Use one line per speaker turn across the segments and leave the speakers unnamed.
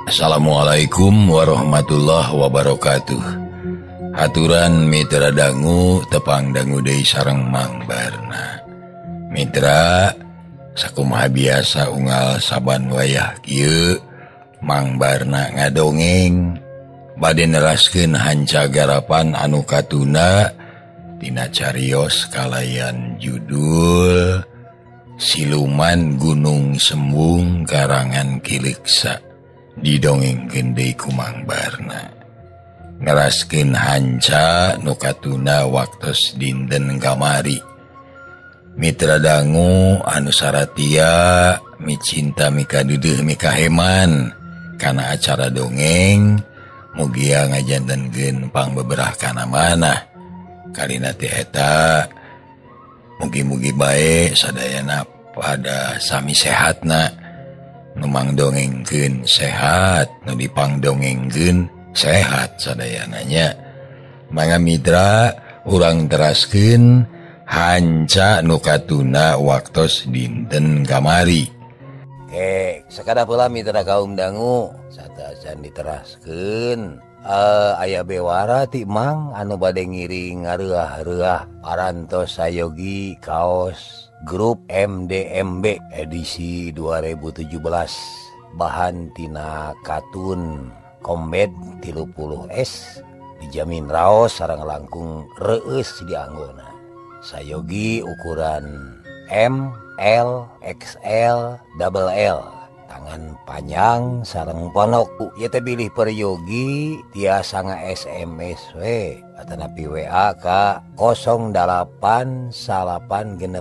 Assalamualaikum warahmatullahi wabarakatuh. Aturan Mitra dangu tepang dangu deui sareng Mang Barna. Mitra sakumaha biasa unggal saban wayah kieu Mang Barna ngadongeng bade neraskeun hanca garapan anu katuna tina carios kalayan judul Siluman Gunung Sembung karangan Ki Leksa didongengkeun deui ku Mang Barna. Neraskeun hanca nu katuna waktos dinten kamari. Mitra dangu anu saratia micinta mikadeudeuh mikaheman kana acara dongeng mugia ngajantenkeun pangbeberah kana manah. Kalina ti eta mugi-mugi bae sadayana pada sami sehatna, nu mangdongengkeun sehat, nu dipangdongengkeun sehat sadayana nya. Mangga mitra urang teraskeun hanca nu katuna waktos dinten kamari.
Oke, sakada pula mitra kaum dangu satacan diteraskeun. Aya bewara ti Mang anu bade ngiring ngareuah-reuah parantos sayogi kaos grup MDMB edisi 2017 bahan tina katun Kombed 30S dijamin raos sareng langkung reueus dianggona. Sayogi ukuran M, L, XL, double L, tangan panjang sareng ponok. Ieu teh bilih peryogi tiasa nga-SMS we atanapi WA ka 08 9 6 5 7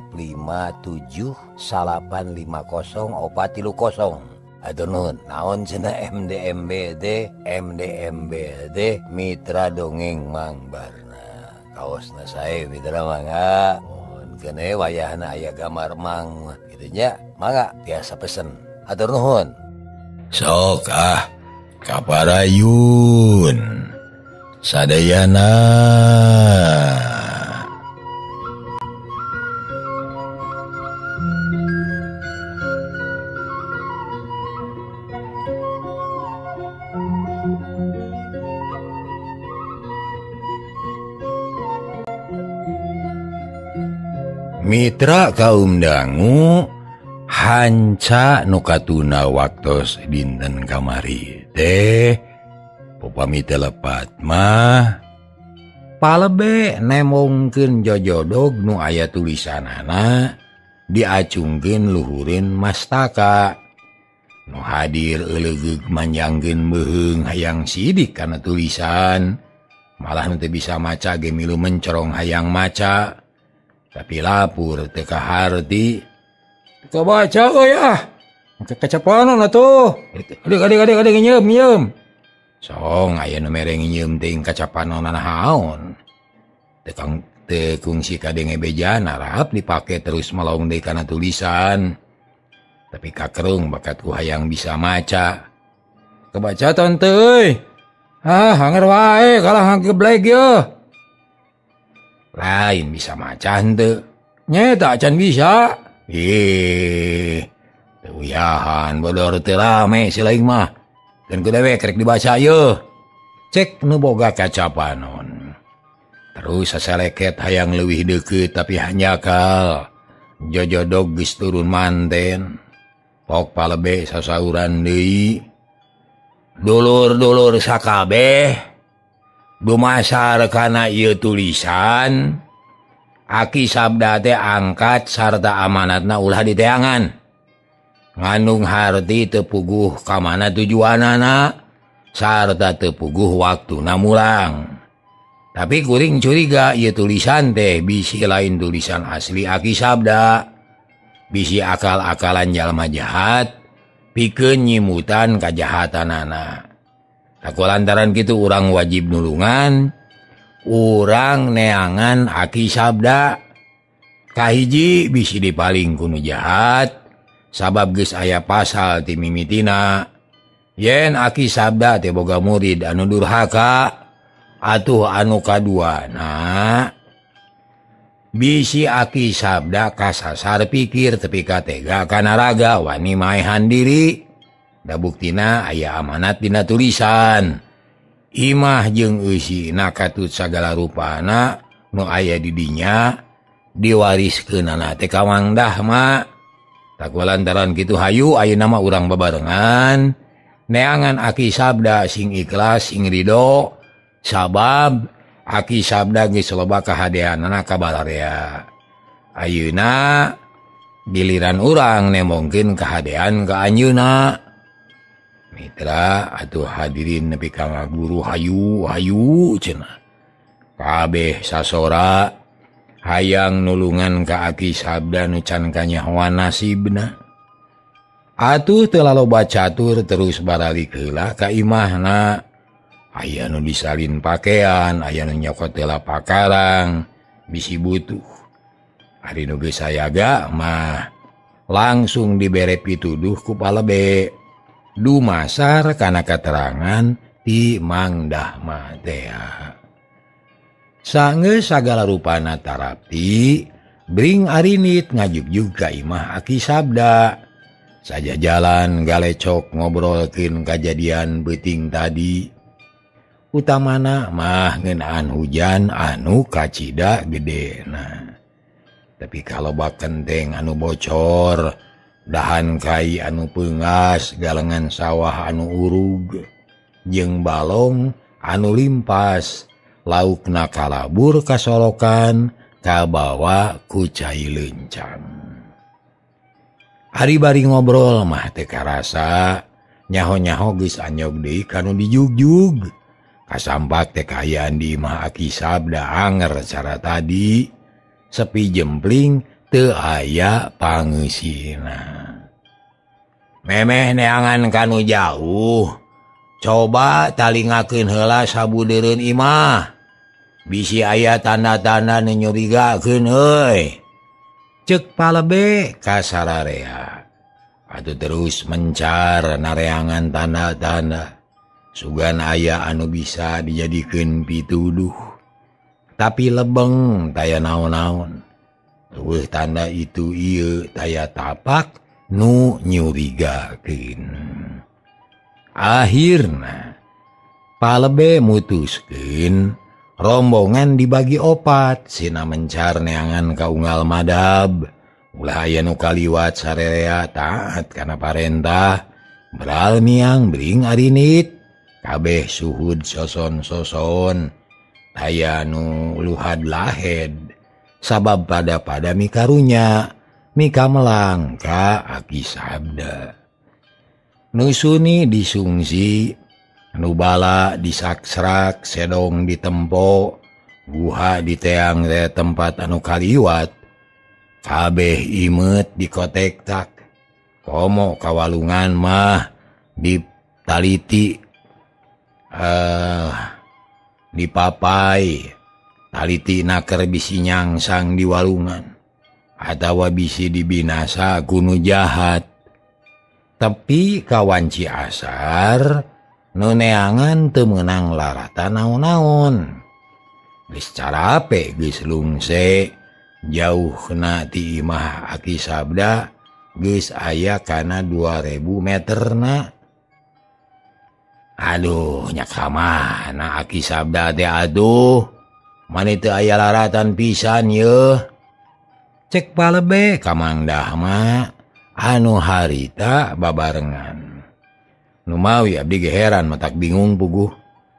9 5 0 4 3 0. Aduh nuhun, naon cenah MDMB teh? MDMB teh Mitra Dongeng Mang Barna. Kaosna sae mitra mangga. Mohon kene wayahna aya gambar Mang kitu nya, mangga tiasa pesen. Atur nuhun.
Sok ah kaparayun sadayana. Mitra kaum dangu hanca nu katuna waktos dinten kamari teh upami teu lepat mah palebe nemongkeun jojodog nu aya tulisanana diacungkeun luhureun mastaka. Nu hadir eulegeug manjangkeun beuheung hayang sidik kana tulisan, malah nu teu bisa maca ge milu mencorong hayang maca tapi lapur teu kaharti.
Teu baca euy ah. Kacapanon atuh. Adik adik adik adik nyeum nyeum.
Song aya nu mere nyeum teuing kacapanon naon. Teu kungsi kadenge bejana rap dipake terus melong deui kana tulisan. Tapi kakerung bakat ku hayang bisa maca.
Kebaca tante euy. Ah hanger wae kalah geblek yeuh.
Lain bisa maca henteu.
Nya tak acan bisa.
Ih, teu uyahan bodor teu rame si laing mah. Dan ku dewek rek dibaca yeuh. Cek nu boga kacapanon. Terus sasaleket hayang leuwih deukeut tapi hanjakal. Jojodog geus turun manten. Pok palebe sasauran deui. Dulur-dulur sakabeh dumasar kana ieu tulisan Aki Sabda teh angkat sarta amanatna ulah diteangan. Ngandung harti teu puguh ka mana tujuanana sarta teu puguh waktuna mulang. Tapi kuring curiga ieu tulisan teh bisi lain tulisan asli Aki Sabda. Bisi akal-akalan jalma jahat pikeun nyimutan kajahatanana. Aku lantaran kitu urang wajib nulungan, urang neangan Aki Sabda. Kahiji bisi dipaling ku nu jahat, sabab geus aya pasal ti mimitina. Yen Aki Sabda teh boga murid anu durhaka, atuh anu kaduana bisi Aki Sabda kasasar pikir tepi ka tega kana raga wani maehan diri. Da buktina aya amanat dina tulisan. Imah jeung eusina katut sagala rupana nu aya di dinya diwariskeunana teh ka Mang Dahma. Tak lantaran kitu hayu ayeuna mah urang babarengan neangan Aki Sabda sing ikhlas sing ridho sabab Aki Sabda geus loba kahadeanana ka balarea. Ayeuna giliran urang nemongkeun kahadean ka anjeunna. Mitra atuh hadirin nepi ka guru hayu hayu cenah. Kabeh sasora hayang nulungan ka Aki Sabda nu can kanyahoan nasibna. Atuh teu laloba catur terus baralik heula ka imahna. Aya nu disalin pakaian, aya nu nyokot heula pakarang, bisi butuh. Ari nu geus sayaga mah langsung dibere pituduh ku palebe. Dumasar kana katerangan ti Mang Dahma tea. Sanggeus sagala rupana tarapti, bring arinit ngajugjug ka imah Aki Sabda. Saja jalan galecok ngobrolkeun kajadian beuting tadi. Utamana mah ngeunaan hujan anu kacida gedena. Tapi kalau bakenteng anu bocor, dahan kai anu peungas, galengan sawah anu urug, jeung balong anu limpas, laukna kalabur kasolokan, kabawa ku cai leuncang. Ari bari ngobrol mah teu karasa, nyaho-nyaho geus anyog deui kanu dijugjug. Kasampak teh kaayaan di imah Aki Sabda anger cara tadi, sepi jempling teu aya pangeusina. Memeh neangan kanu jauh, coba talingakeun heula sabudeureun imah. Bisi aya tanda-tanda nu nyurigakeun euy. Ceuk palebe ka sararea. Atuh terus mencar nareangan tanda-tanda. Sugan aya anu bisa dijadikeun pituduh. Tapi lebeng taya naon-naon. Eueuh tanda itu ieu taya tapak nu nyurigakeun. Akhirna palebe mutuskeun rombongan dibagi opat sina mencar neangan ka unggal madab. Ulah aya nu kaliwat sarerea taat kana parentah. Beral miang bring arinit. Kabeh suhud soson-soson taya nu luhad lahed sabab pada-pada mikarunya mika melang ka Aki Sabda. Nu suni disungsi, nu bala disaksrak, sedong ditempo, guha diteang teh tempat anu kaliwat, kabeh imeut dikotektak, komo kawalungan mah ditaliti. Dipapai taliti naker bisi nyangsang di walungan atawa bisi dibinasa ku nu jahat. Tapi kawanci asar nu neangan teu meunang larata naon-naon. Geus carape geus lungse jauhna ti imah Aki Sabda geus aya kana 2000 meterna. Aduh, nya kamana Aki Sabda teh aduh. Mani teu aya laratan pisan yeuh. Cek palebe ka Mang Dahma anu harita babarengan. Numawi abdi ge heran matak bingung puguh.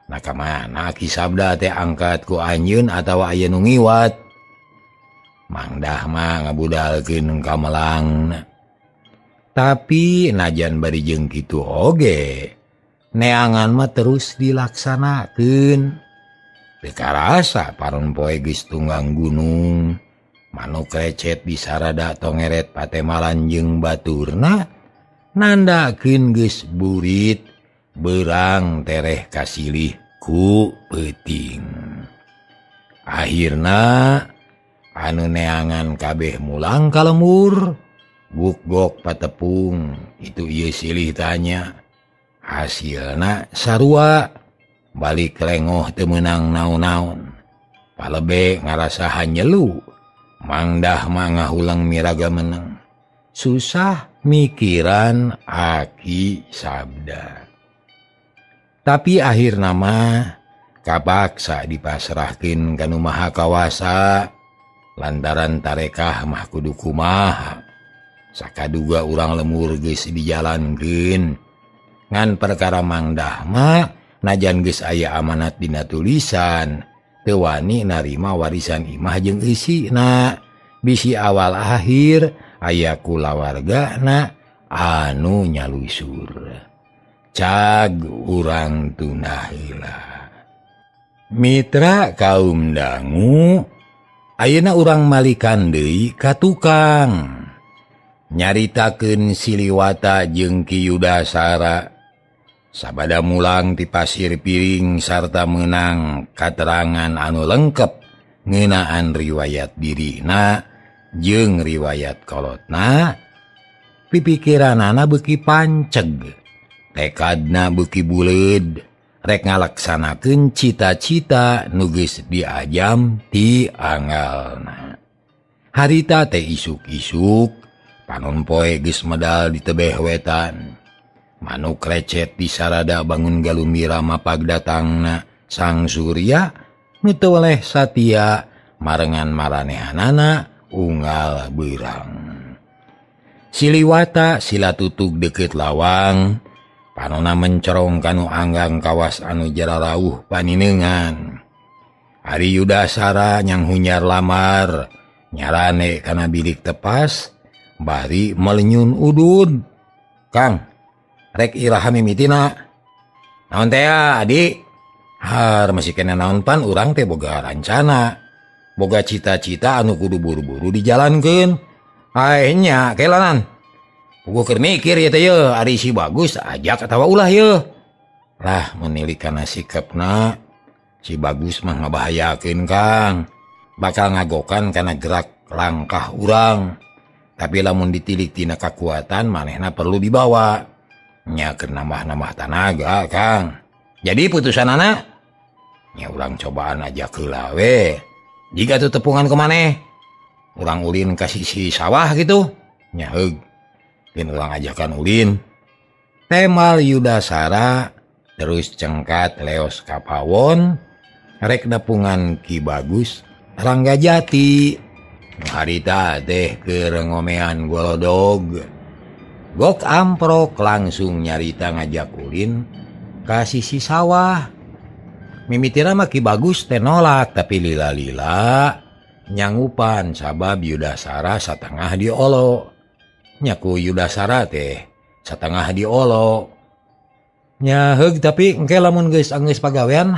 Nah kamana Aki Sabda teh angkat ku anjeun atawa aya nu ngiwat. Mang Dahma ngabudalkeun ka melangna. Tapi najan bari jeung kitu oge, neangan mah terus dilaksanakeun. Teu karasa paron poe geus tunggang gunung, manuk recet disarada tongeret patemalan jeung baturna, nandakeun geus burit beurang tereh kasilih ku peuting. Akhirna anu neangan kabeh mulang ka lembur, guk-gok patepung itu ieu silih tanya. Hasilna sarua balik lengoh teu meunang naon-naon. Palebe ngarasa hanyelu, Mang Dahma ngahulang miraga menang. Susah Mikiran Aki Sabda. Tapi akhirna mah kapaksa dipasrahkeun ka Nu Maha Kawasa lantaran tarekah mah kudu kumaha. Sakaduga urang lemur geus dijalankeun. Ngan perkara Mang Dahma najan geus aya amanat dina tulisan teu wani narima warisan imah jeung eusina. Bisi awal akhir aya kulawargana anu nyalusur. Cag urang tuna heula. Mitra kaum dangu, ayeuna urang malikan deui ka tukang. Nyaritakeun Siliwata jeung Ki Yudasara. Sabada mulang ti pasir piring sarta meunang katerangan anu lengkep ngeunaan riwayat dirina jeung riwayat kolotna, pipikiranana beuki panceg, tekadna beuki buleud, rek ngalaksanakeun cita-cita nu geus diajam ti anggalna. Harita teh isuk-isuk, panon poe geus medal di tebeh wetan. Manuk recet di sarada bangun galumira mapag datangna sang surya nu teu weleh satia marengan maranehanana unggal beurang. Siliwata sila tutug deukeut lawang, panona mencorong kanu anggang kawas anu jararauh panineungan. Ari Yudasara nyang hunyar lamar, nyarane kana bilik tepas, bari melenyun udud. Kang, rek iraha mimitina. Naon teh adik? Har masih kena naon pan urang teh boga rancana, boga cita-cita anu kudu buru-buru dijalankeun. Ae nya kelanan. Puguh keur mikir ieu teh yeuh, ari si Bagus ajak atawa ulah yeuh. Lah menilik kana sikapna si Bagus mah ngabahayakeun Kang. Bakal ngagokan kana gerak langkah urang. Tapi lamun ditilik tina kakuatan manehna perlu dibawa. Nya keur nambah-nambah tanaga Kang. Jadi putusanana nya urang cobaan aja heula we. Jika tuh tepungan ke maneh, urang ulin ka sisi sawah gitu. Nya heug. Pin urang ajakan ulin. Temal Yudasara terus cengkat leos ka pawon rek nepungan Ki Bagus Ranggajati. Harita teh keur ngomean golodog. Gok amprok langsung nyarita ngajak ulin ka sisi sawah. Mimitina mah Ki Bagus teh nolak tapi lila-lila nyangupan sabab Yudasara satengah diolo. Nyaku Yudasara teh satengah diolo. Nya heug tapi engke lamun geus anggeus pagawean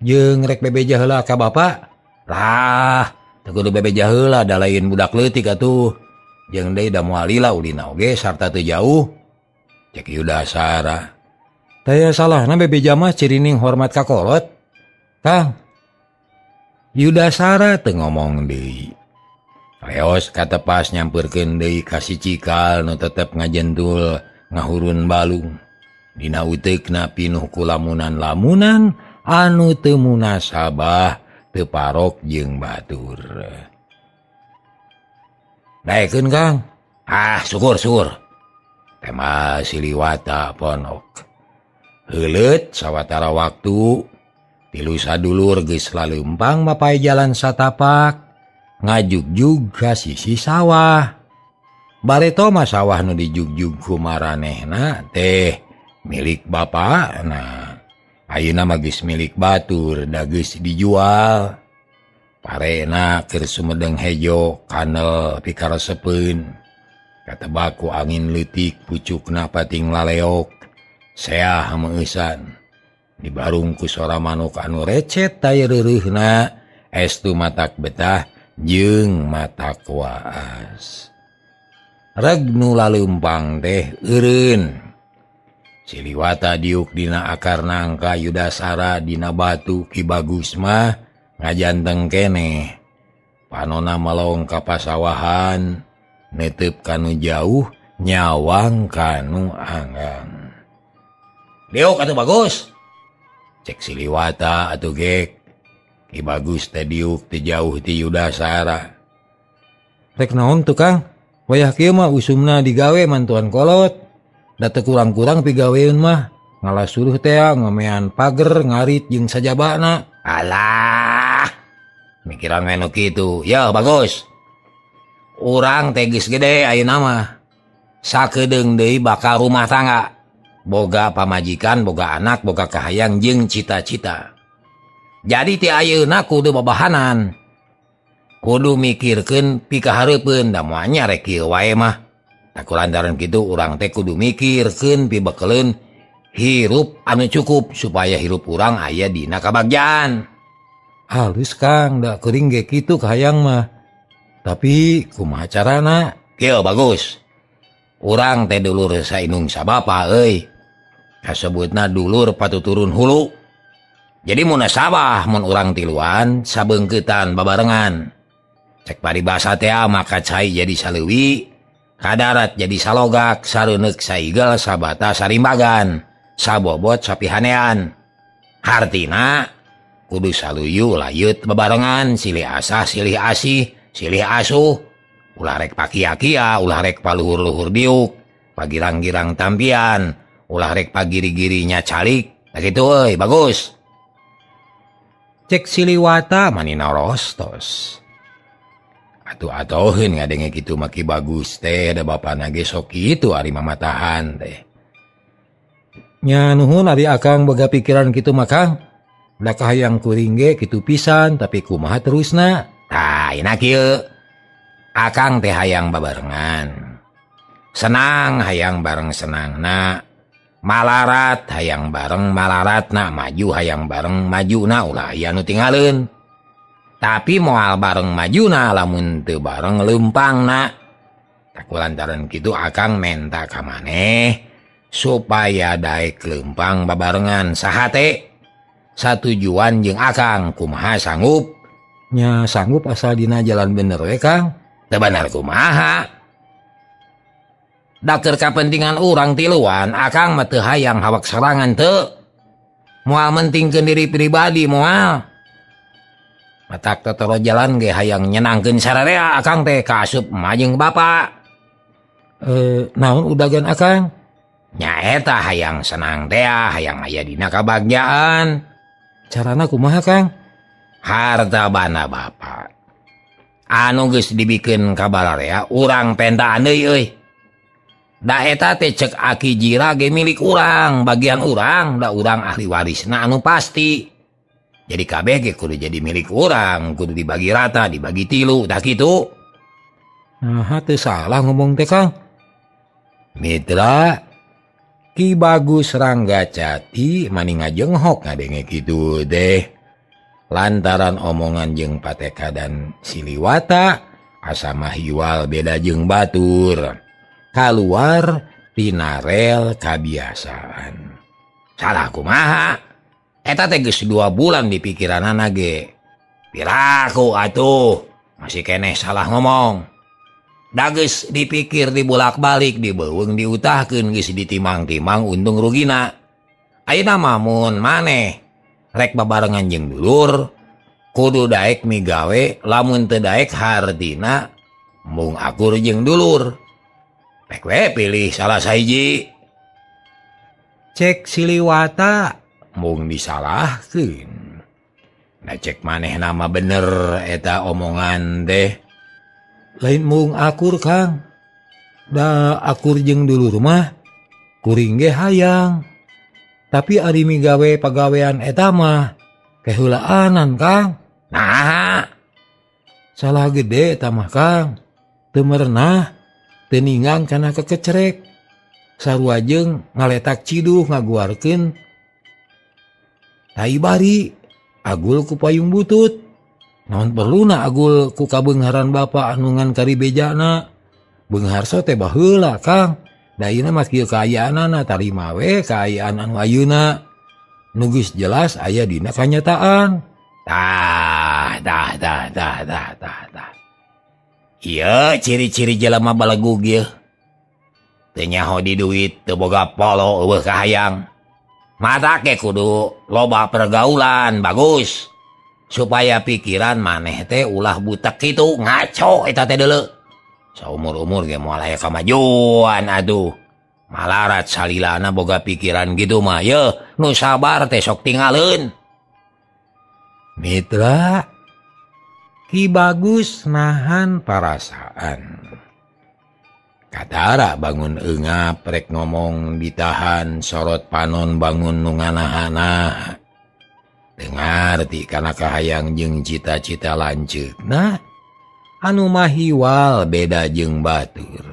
jeung rek bebeja heula ka bapa. Lah, teu kudu bebeja heula da lain budak leutik atuh. Jeung deui da moal lila ulina oge sarta teu jauh. Cek Yudasara. Taya salahna bebeja mah cirining hormat ka kolot. Kang. Yudasara teu ngomong deui. Leos katepas nyampeurkeun deui ka si Cikal nu tetep ngajentul ngahurun balung. Dina uteukna pinuh ku lamunan-lamunan anu teu munasabah teu parok jeung batur. Daekeun Kang. Ah, syukur-syukur. Tema Siliwata ponok. Heuleut sawatara waktu tilu sadulur geus laleumpang mapai jalan satapak ngajugjug ka sisi sawah. Bareto mah sawah nu dijugjug ku maranehna teh milik bapakna. Ayeuna mah geus milik batur da geus dijual. Parena keur sumedeng hejo kanel pikaresepeun. Katebak ku angin leutik pucukna pating laleok. Seah meueusan. Dibarung ku sora manuk anu recet taya reureuhna estu matak betah jeung matak waas. Reg nu laleumpang teh eureun. Siliwata diuk dina akar nangka Yudasara dina batu Ki Bagus mah ngajanteng keneh. Panona melong ka pasawahan netep kanu jauh nyawang kanu anggang. Diuk atuh Bagus. Cek Siliwata atuh gek. Ki Bagus teh diuk teh jauh ti Yudasara. Rek naon tuh Kang?
Wayah kieu mah usumna digawe mantuan kolot. Da teu kurang-kurang pigaweun mah ngalah suruh teh ngamean pager ngarit jeung sajabana.
Alah, mikiran we nu kitu. Ya bagus. Urang teh geus gede ayeuna mah. Sakedeung deui bakal rumah tangga. Boga pamajikan, boga anak, boga kahayang jeung cita-cita. Jadi ti ayeuna kudu babahanan. Kudu mikirkeun pikahareupeun da moal nya rek kieu wae mah. Da kulantaran kitu urang teh kudu mikirkeun pibekeleun hirup anu cukup supaya hirup urang aya dina kabagjaan.
Halus Kang, da kuring ge kitu kahayang mah. Tapi kumaha carana?
Kieu bagus. Urang teh dulur sainung sabapa euy. Kasebutna dulur patuturun hulu. Jadi munasabah mun urang tiluan sabeungkeutan babarengan. Cek paribasa teh maka cai jadi saleuwi, kadarat jadi salogak, sareuneuk saigel sabata sarimbagan, sabobot sapihanean. Hartina kudu saluyu layut babarengan, silih asah, silih asih, silih asuh. Ulah rek pakia-kia, ulah rek paluhur-luhur diuk, pagirang-girang tampian, ulah rek pagiri-girinya calik. Nah kitu euy, bagus. Cek Siliwata manina rostos. Atuh atoheun ngadenge kitu mah Ki Bagus teh da bapana ge sok kitu ari mamatahan teh.
Nya nuhun ari akang boga pikiran kitu mah Kang. Da kahayang kuring ge kitu pisan tapi kumaha terusna?
Tah, ayeuna kieu. Akang teh hayang babarengan. Senang hayang bareng senangna, malarat hayang bareng malaratna, maju hayang bareng majuna, ulah aya nu tingaleun. Tapi moal bareng majuna lamun teu bareng leumpangna. Tak kulantaran kitu akang menta ka maneh supaya daek leumpang babarengan sahate. Satujuan jeung akang kumaha sanggup?
Nya sanggup asal dina jalan bener we Kang.
Teu bener kumaha? Da keur kapentingan urang tiluan akang mah teu hayang hawak sorangan teu. Moal mentingkeun diri pribadi moal. Matak totoro jalan ge hayang nyenangkeun sararea akang teh kaasup emak jeung bapa.
Naon udagan akang?
Nya eta hayang senang teh, hayang aya dina kabagjaan.
Carana kumaha Kang?
Harta bana bapa. Anu geus dibikeun ka balarea urang pentaan deui euy. Da eta teh cek aki jira ge milik urang, bagian urang, da urang ahli warisna anu pasti. Jadi kabeh ge kudu jadi milik urang, kudu dibagi rata, dibagi tilu, tah kitu.
Nah, teu salah ngomong teh Kang.
Mitra Ki Bagus Ranggacati mani ngajenghok ngadenge kitu deh. Lantaran omongan jeung Pateka dan Siliwata asa mah hiwal beda jeung batur. Kaluar tina rel kabiasaan. Salah kumaha? Eta teh geus 2 bulan di pikiranana ge. Piraku atuh, masih keneh salah ngomong. Da geus dipikir dibulak-balik, dibeuweung diutahkeun, geus ditimang-timang untung rugina. Ayeuna mah mun maneh rek babarengan jeung dulur, kudu daek migawe, lamun teu daek hartina mung akur jeung dulur. Rek we pilih salah sahiji.
Cek Siliwata
mung disalahkeun. Nah cek maneh nama bener eta omongan teh.
Lain mung akur Kang. Da akur jeung dulur mah kuring ge hayang. Tapi ari migawe pagawean eta mah keheulaanan Kang.
Nah,
salah gede eta mah Kang. Teu merenah, teu ninggang kana kekecerek. Sarua jeung ngaletak ciduh ngaguarkeun tai bari, agul ku payung butut. Naon perluna agul ku kabeungharan bapa anu ngan karibejana. Beungharso teh baheula Kang. Da ayeuna mah kieu kaayaanana tarima we kaayaan anu ayeuna. Nu geus jelas aya dina kanyataan.
Tah tah tah tah tah tah tah. Ieu ciri-ciri jelema balegug ieu. Teu nyaho di duit, teu boga polo, eueuh kahayang. Mata ke kudu loba pergaulan bagus. Supaya pikiran maneh teh ulah butek kitu ngaco eta teh deuleu. Saumur-umur ge moal aya kamajuan aduh. Malarat salilana boga pikiran gitu mah ye nu sabar teh sok tinggalin. Mitra Ki Bagus nahan parasaan. Katara bangun eungap rek ngomong ditahan sorot panon bangun nu nganahana. Teu ngarti kana kahayang jeung cita-cita lanceukna anu mahiwal beda jeung batur.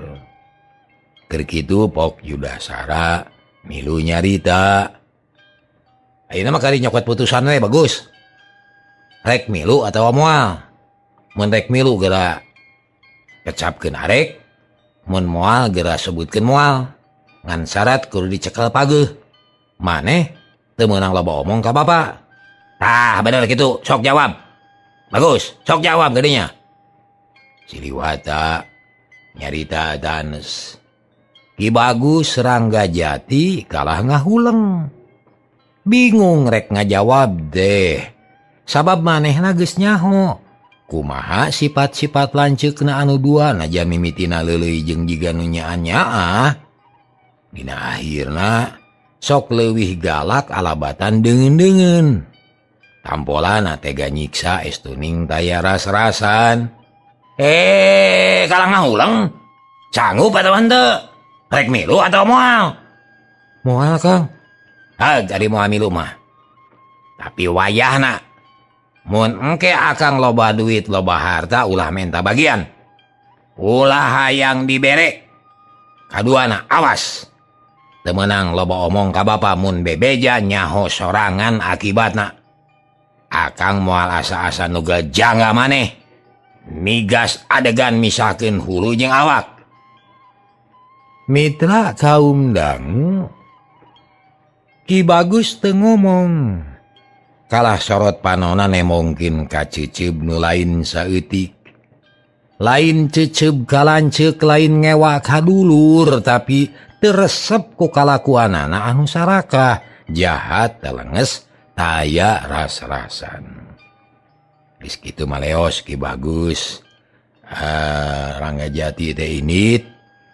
Keur kitu Pok Yudasara milu nyarita. Ayeuna mah kari nyokot putusan we bagus. Rek milu atawa moal? Mun rek milu geura kecapkeun arek, mun moal geura sebutkeun moal. Ngan syarat kudu dicekel pageuh. Maneh teu meunang loba omong ka bapa. Tah bener kitu, sok jawab. Bagus, sok jawab geudinya. Siliwata nyarita danes. Ki Bagus Rangga Jati kalah ngahuleng. Bingung rek ngajawab deh. Sabab manehna geus nyaho. Kumaha sifat-sifat lanceukna anu dua naja mimitina leuleuy jeung jiga nu nyaah-nyaah. Dina akhirna sok leuwih galak alabatan deungeun-deungeun. Tampolana tega nyiksa estuning taya ras-rasan. Kalah ngahuleng. Sanggup atawa henteu? Rek milu atau moal? Moal, Kang. Hag ari moal milu mah. Tapi wayahna mun engke akang loba duit, loba harta ulah menta bagian. Ulah hayang dibere. Kaduana awas. Teu meunang loba omong ka bapa mun bebeja nyaho sorangan akibatna. Akang moal asa-asa nu gajangga maneh. Migas adegan misahkeun hulu jeung awak. Mitra kaum dangu Ki Bagus teu ngomong. Kalah sorot panona nemongkin ka ceuceub nu lain saeutik. Lain ceuceub ka lanceuk, lain ngewa ka dulur, tapi teu resep ku kalakuanana anu sarakah, jahat telenges taya ras-rasan. Geus kitu maleos Ki Bagus. Rangga Jati teh init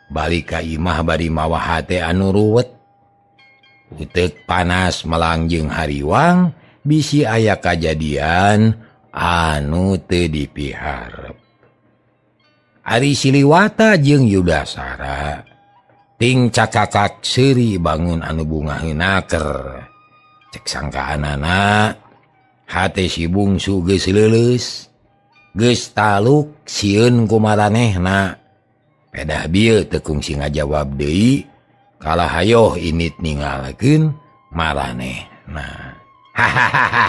balik ka imah bari mawa hate anu ruwet. Uteuk panas melangjeng hariwang bisi aya kajadian anu teu dipiharep. Ari Siliwata jeung Yudasara ting cakakak seuri bangun anu bungaheun naker. Cek sangkaanana hate si bungsu geus leuleus, geus taluk sieun ku maranehna. Pedah bieu teu kungsi ngajawab deui, kalah hayoh init ninggalkeun maranehna. Hahaha.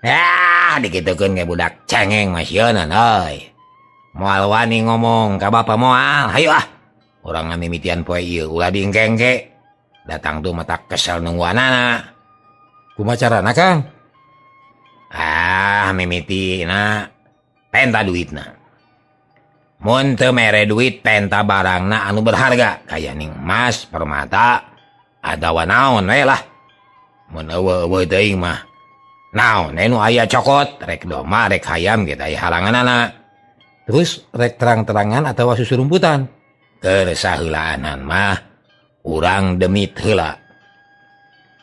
Ah, dikitukeun ge budak cengeng mah sieunan euy. Moal wani ngomong ka bapa moal, hayu ah. Urang ngamimitian poe ieu ulah diengkengke. Datang tuh mata kesel nungguanana. Kumaha carana, Kang? Ah, mimitina penta duitna. Mun teu mere duit penta barangna anu berharga kaya ning emas, permata, atawa naon we lah. Mun eueuh-eueuh teuing mah naon nu aya cokot, rek domba, rek hayam ge aya halanganana. Terus rek terang-terangan atawa susurumputan. Keur saheulaanan mah urang demit heula.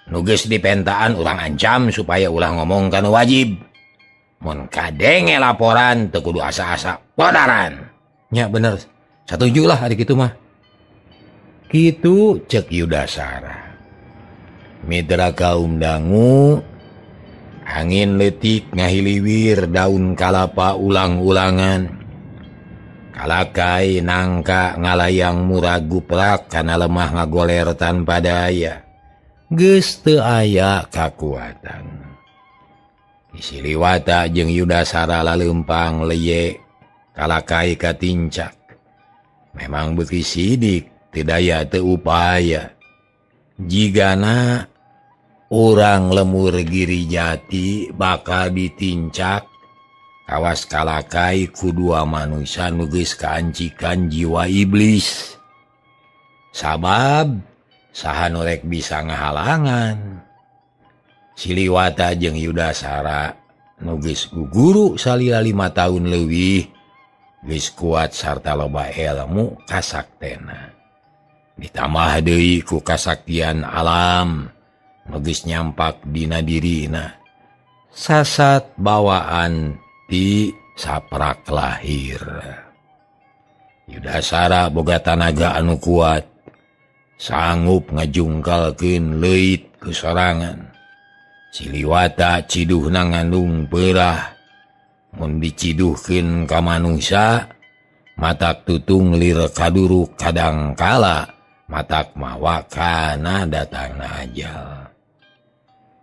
Nu geus dipentaan urang ancam supaya ulah ngomong ka nu wajib. Mun kadenge laporan teu kudu asa-asa podaran. Nya bener, satuju lah hari kitu mah. Kitu cek Yudasara. Mitra kaum dangu, angin leutik ngahiliwir daun kalapa ulang-ulangan. Kalakai nangka ngalayang murag guprak kana lemah ngagoler tanpa daya. Geus teu aya kakuatan. Siliwata jeung Yudasara laleumpang leye kalakai katincak. Memang beuki sidik teu daya teu upaya. Jigana urang lemur Giri Jati bakal ditincak kawas kalakai ku dua manusia nu geus kaancikan jiwa iblis. Sabab saha nu rek bisa ngahalangan. Siliwata jeung Yudasara nu geus guguru salila 5 tahun leuwih Geus kuat sarta loba ilmu kasaktena. Ditambah deui ku kasaktian alam nu geus nyampak dina dirina. Sasat bawaan ti saprak lahir. Yudasara boga tanaga anu kuat, sanggup ngajungkalkeun leuit ku sorangan. Siliwata ciduhna ngandung peurah, mun diciduhkeun ka manusia matak tutung lir kaduruk kadangkala matak mawa kana datangna ajal.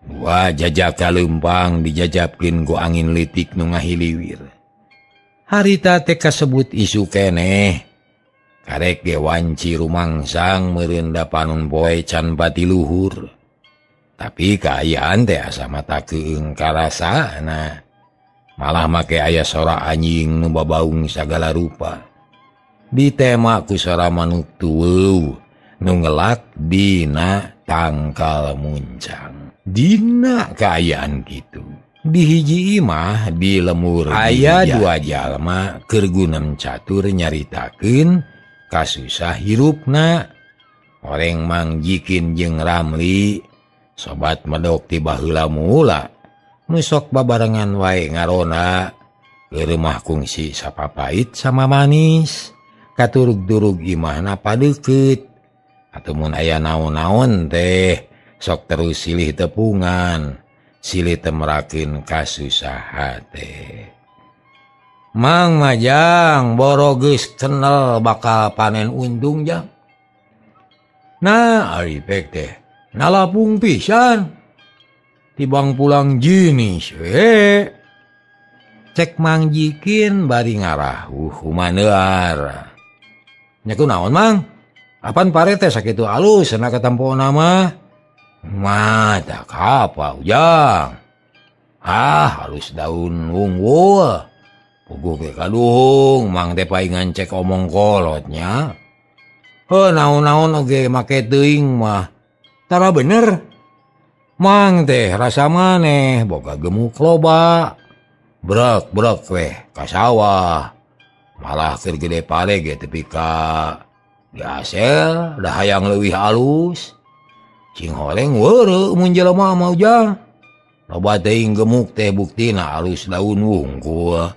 Dua jajaka leumpang dijajapkeun ku angin leutik nu ngahiliwir. Harita teh kasebut isu keneh. Karek ge wanci rumangsang meureun da panon poe can pati luhur. Tapi kaayaan teh asa mata keung karasana. Malah make aya sora anjing nu babaung sagala rupa. Ditema ku sora manuk tueuh nu ngelak dina tangkal muncang. Dina kaayaan kitu. Di hiji imah di lemur aya dua jalma keur gunem catur nyaritakeun kasusah hirupna. Oreng Mang Jikin jeung Ramli sobat medok ti baheula mula nu sok babarengan wae ngarona keur mah kungsi sapapait sama manis katurug-durug imahna padeukeut atuh mun aya naon-naon teh sok terus silih tepungan silih temerakeun kasusaha teh. Mang Majang boro geus kenal bakal panen untung jang. Nah ari pek teh nalapung pisan tibang pulang jinis we. Cek Mang Jikin bari ngarahuh humaneuar. Nya kunaon Mang? Apan pare teh sakitu alus cenah katempona mah. Mata kapa ujang. Ah, halus daun wungwul. Puguh ge kaduhung Mang teh paingan cek omong kolotnya. Heuh naon-naon oge make teuing mah. Tara bener. Mang teh rasa maneh boga gemuk loba. Brek-brek weh ka sawah. Malah keur gede pare ge tepi ka diasel da hayang leuwih alus. Cing horeng weureu mun jelema mah ujang. Loba teuing gemuk teh buktina alus daun wungkul.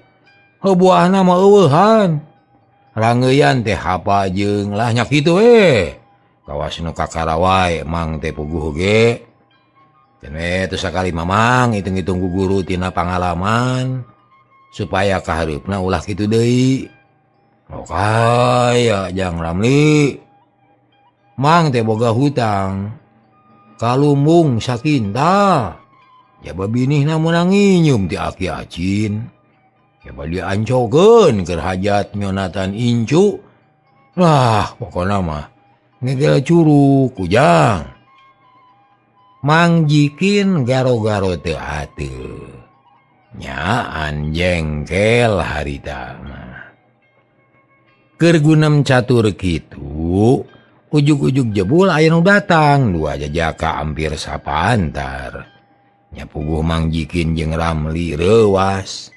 Heuh buahna mah eueuhan. Rangeuyan teh hapa jeung lah nya kitu we. Kawas nu kakara wae Mang teh puguh ge. Cenah teu sakali Mamang hitung-hitung ku guru tina pangalaman supaya kahareupna ulah kitu deui. Oh kaya jang Ramli. Mang teh boga hutang. Kalumbung sakinta. Jaba binihna meunang nginyum ti aki acin. Jaba diancokeun keur hajat nyonatan incu. Lah pokona mah ngegel curug ujang. Mang Jikin garo-garo teu ateu. Nyaan jengkel harita mah. Keur gunem catur kitu, ujug-ujug jebul aya nu datang, dua jajaka hampir sapantar. Nya puguh Mang Jikin jeung Ramli reuwas.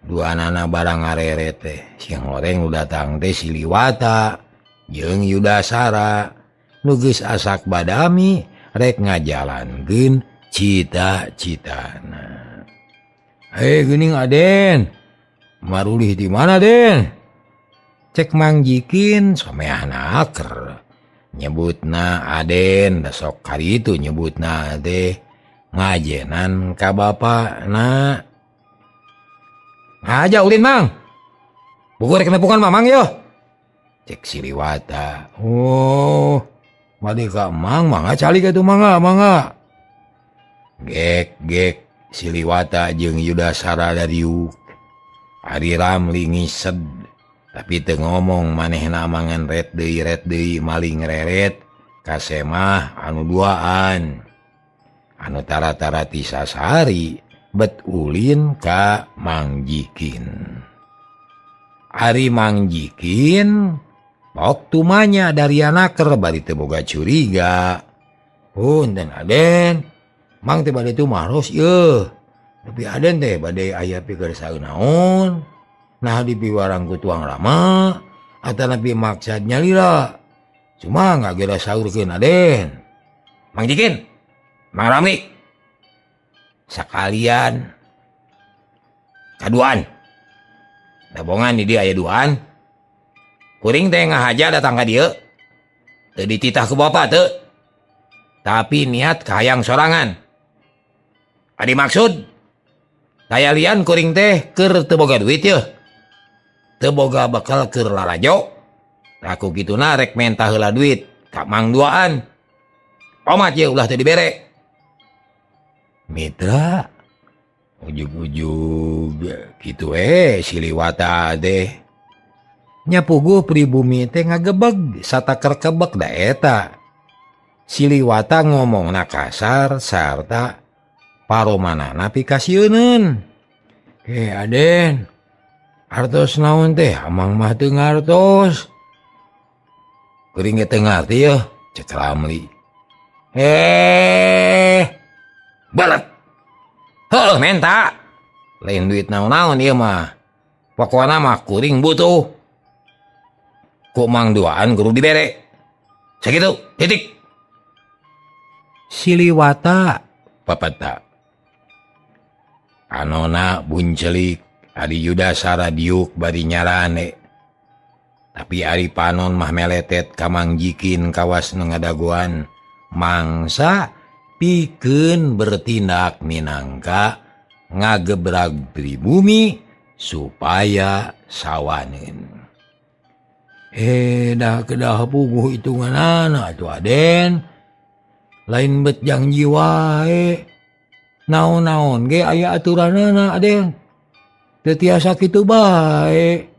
Dua nana barang ngareret teh, sing horeng nu datang teh Siliwata jeung Yudasara. Nu geus asak badami rek ngajalankeun cita-citana. Hei geuning Aden, marulih di mana Den? Cek Mang Jikin someahna aker. Nyebutna Aden, da sok karitu nyebutna teh ngajenan ka bapana. Ngaja ulin Mang. Buku rek nepungan Mamang yo. Cek Siliwata. Oh, bade ka Mang, mangga calik atuh mangga, mangga. Gek gek Siliwata jeung Yudasara dariuk. Ari Ramli ngised tapi teu ngomong manehna mangan ret deui maling reret ka semah anu duaan. Anu tara-tara ti sasari bet ulin ka Mang Jikin. Ari Mang Jikin pok tumanya dari anaker bari teu boga curiga. Punten Aden, Mang teh bade tumaros ieu. Tapi Aden teh bade aya pikeun saeunaon. Nah dipiwarang ku tuang rama atanapi maksad nyalira. Cuma ngagera saurkeun Aden. Mang Jikin, Mang Ramli. Sakalian kaduan. Dabongan di dia aya duaan. Kuring teh ngahaja datang ka dieu. Teu dititah ku bapa teu. Tapi niat kahayang sorangan. Adi maksud daya lian kuring teh keur teu boga duit yeuh. Teu boga bekal keur lalajo. Aku kituna rek menta heula duit ka Mang Duaan. Omat ye ulah teu dibere. Mitra ujug-ujug kitu we Siliwata teh. Nya puguh pribumi teh ngagebeg sataker kebek da eta. Siliwata ngomongna kasar sarta paromanana pikasieuneun. Aden, artos naon teh amang mah teu ngartos. Kuring ge teu ngarti yeuh, cek Ramli. Balet. Heuh menta. Lain duit naon-naon ieu mah. Pokona mah kuring butuh. Ku Mang Duaan kudu dibere. Sakitu, titik. Siliwata papata. Anona buncelik ari Yudasara diuk bari nyarane. Tapi ari panon mah meletet ka Mang Jikin kawas nu ngadagoan mangsa pikeun bertindak minangka ngagebrag pribumi supaya sawaneun. Dah kedah puguh hitunganana atuh Aden. Lain bet janji wae. Naon-naon ge aya aturanana Aden. Teu tiasa kitu bae.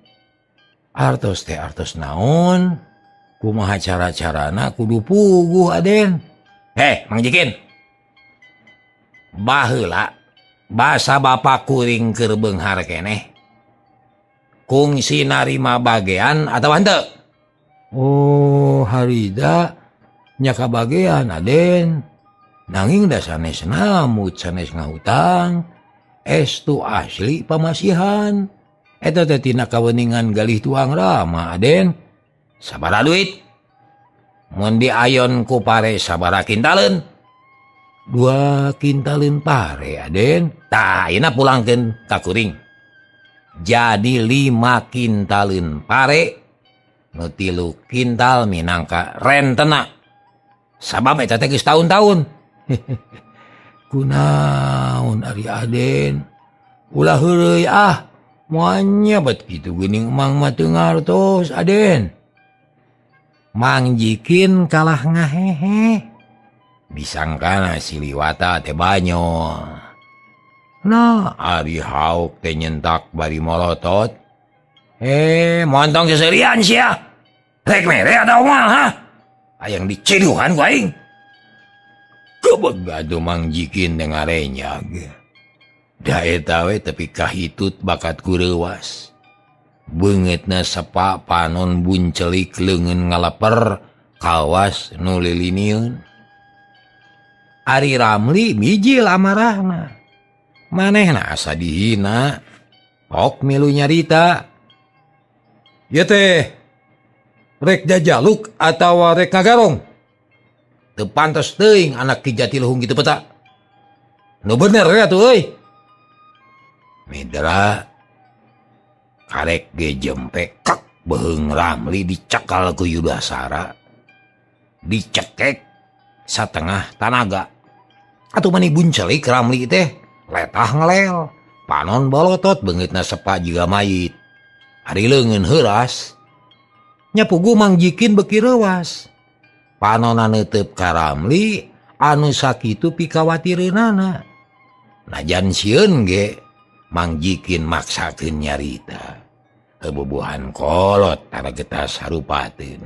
Artos teh artos naon? Kumaha cara-carana kudu puguh Aden. Heh, Mang Jikin. Baheula basa bapa kuring keur beunghar keneh. Kungsi narima bagean atawa henteu? Oh, harida nya kabagean Aden. Nanging da sanes namut sanes ngahutang. Estu asli pamasihan. Eta teh tina kaweningan galih tuang rama Aden. Sabaraha duit? Mun diayon ku pare sabaraha kintaleun? 2 kintaleun pare Aden. Tah ayeuna pulangkeun ka kuring. Jadi 5 kintaleun pare nu 3 kintal minangka rentena. Sabab eta teh geus taun-taun. Kunaon ari Aden? Ulah heureuy ah. Moanya bet kitu geuning Mang mah teu ngartos Aden. Mang Jikin kalah ngahehe. Disangkana Siliwata teh banyol. Nah, ari hauk teh nyentak bari molotot. Montong seserian sia. Rek mere atawa moal ha? Hayang diciduhan ku aing. Kebeg atuh Mang Jikin teh ngarenyag. Da eta we tepi kahitut bakat ku reuwas. Beungeutna sepa panon buncelik leungeun ngaleper kawas nu lilinieun. Ari Ramli bijil amarahna. Manehna asa dihina. Ok milu nyarita. Ieu teh rek jajaluk atawa rek ngagarong. Teu pantes teuing anak Ki Jatiluhung kitu peta. Nu bener we atuh euy. Midra karek ge jempe kak beheung Ramli dicekal ku Yudasara. Dicekek satengah tanaga. Atuh mani buncelik Ramli teh letah ngelel, panon bolotot beungeutna sepa jiga mayit. Ari leungeun heuras. Nya puguh Mang Jikin beuki reuwas. Panonna neuteup ka Ramli anu sakitu pikawatireunana. Najan sieun ge Mang Jikin maksakeun nyarita. Hebubuhan kolot tara getas harupateun.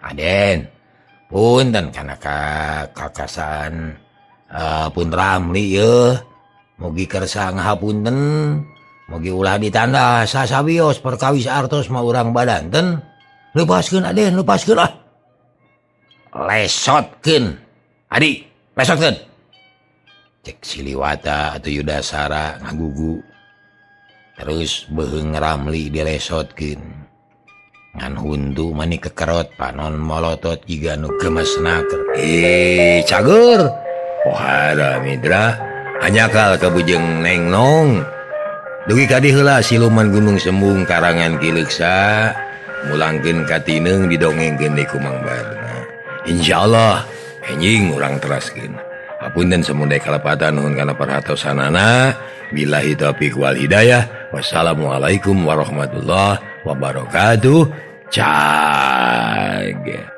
Aden, punten kana kakasan pun Ramli yeuh. Mugi kersa ngahapunten, mugi ulah ditanda sasawios perkawis artos mah urang badanten. Lepaskeun Aden, lepaskeun ah. Lesotkeun. Adi, lesotkeun. Cek Siliwata atau Yudasara ngagugu. Terus beuheung Ramli dilesotkeun. Ngan huntu mani kekerot panon molotot jiga nu gemes naker. Cager. Pohara Mitra, hanyakal ka Bujeng Neng Nong. Dugi ka diheula siluman Gunung Sembung karangan Ki Leuksa mulangkeun ka Tineung didongengkeun di Kumang Barna. Insyaallah enjing urang teraskeun. Hapunten samudaya kalepatan nuhun kana perhatosanana. Billahi taufiq wal hidayah. Wassalamualaikum warahmatullahi wabarakatuh. Cag.